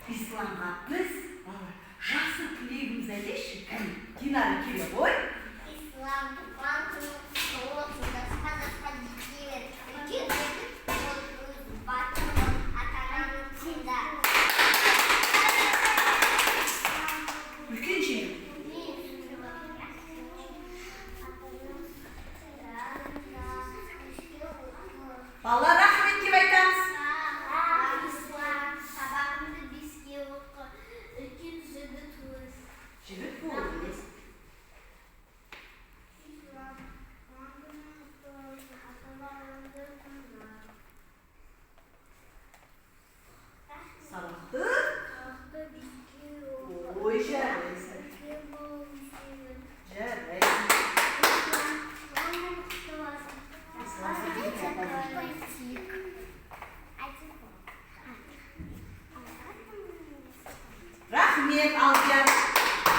Исламға біз, балалар, жақсы тілегімізді айтайықшы. Кәне, Динара, келе ғой. Ислам, туған күнің құтты болсын, жасқа жасқа жете бер. Үлкен жігіт бол, өз батыр бол, ата анаңды тыңда. Үлкен жігіт. Балалар, рахмет деп айтамыз. Ислам, сабағыңды 5-ке оқы, үлкен жігіт өс. Жігіт бол, өс. Ислам, туған күнің құтты болсын, ата-бабаңды тыңда. Сабақты. Сабақты 5-ке оқы. Ой, жарайсың. Үлкен бол, өсе бер. Жарайсың. Ислам, туған күнің құтты болсын. Ислам. Котик. Рахмет, Алдияр.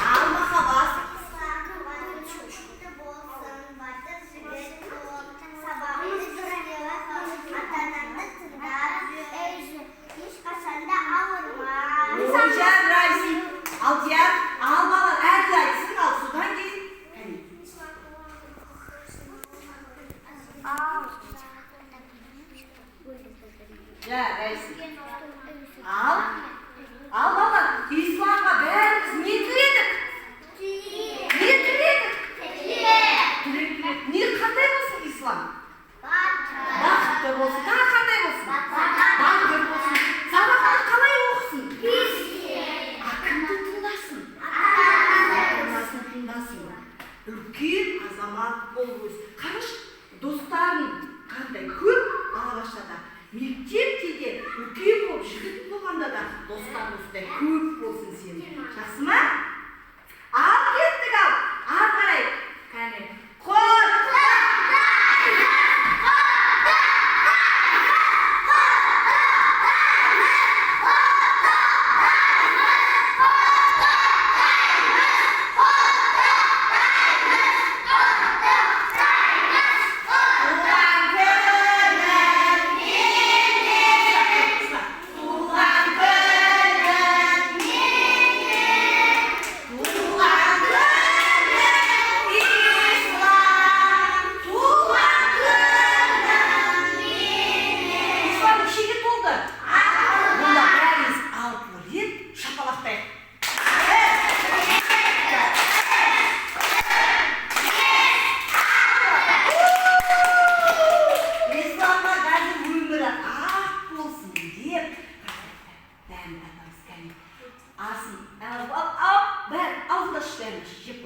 Ал, Махаббат. Ислам, туған күнің құтты болсын, батыр жігіт бол, сабағыңды 5-ке оқы, ата-анаңды тыңдап жүр, ешқашан да ауырма. Ой, жарайсың, Алдияр. Ал, балалар, Әділ айтсын, ал содан кейін, кәне. Жарайсың. Ал, ал, балалар, Исламға бәріміз не тіледік? Не тіледік? Тілек тіледік. Не, қандай болсын Ислам? Бақытты болсын. Тағы қандай болсын? Батыр болсын. Сабақты қалай оқысын? А кімді тыңдасын? Ата-анасын тыңдасын. Үлкен азамат болып өс. Қарашы, достарың қандай көп балабақшада. Мектепте де үлкен болып, жігіт болғанда да достарың осындай көп болсын сенің. Жақсы ма? Ал, кеттік, ал. Ары қарай. Кәне. Құттықтаймыз! Туған күнің, туған күнің, туған күнің, Ислам, туған күнің. Ислам нешеге толды? Онда бәріміз алты рет шапалақтайық. Бір, екі, Исламға қазір өмірі ақ болсын деп бәрін атамыз. Кәне, асын, ал, ал, бәрін аузыңды аш, бәрін аш, жеп.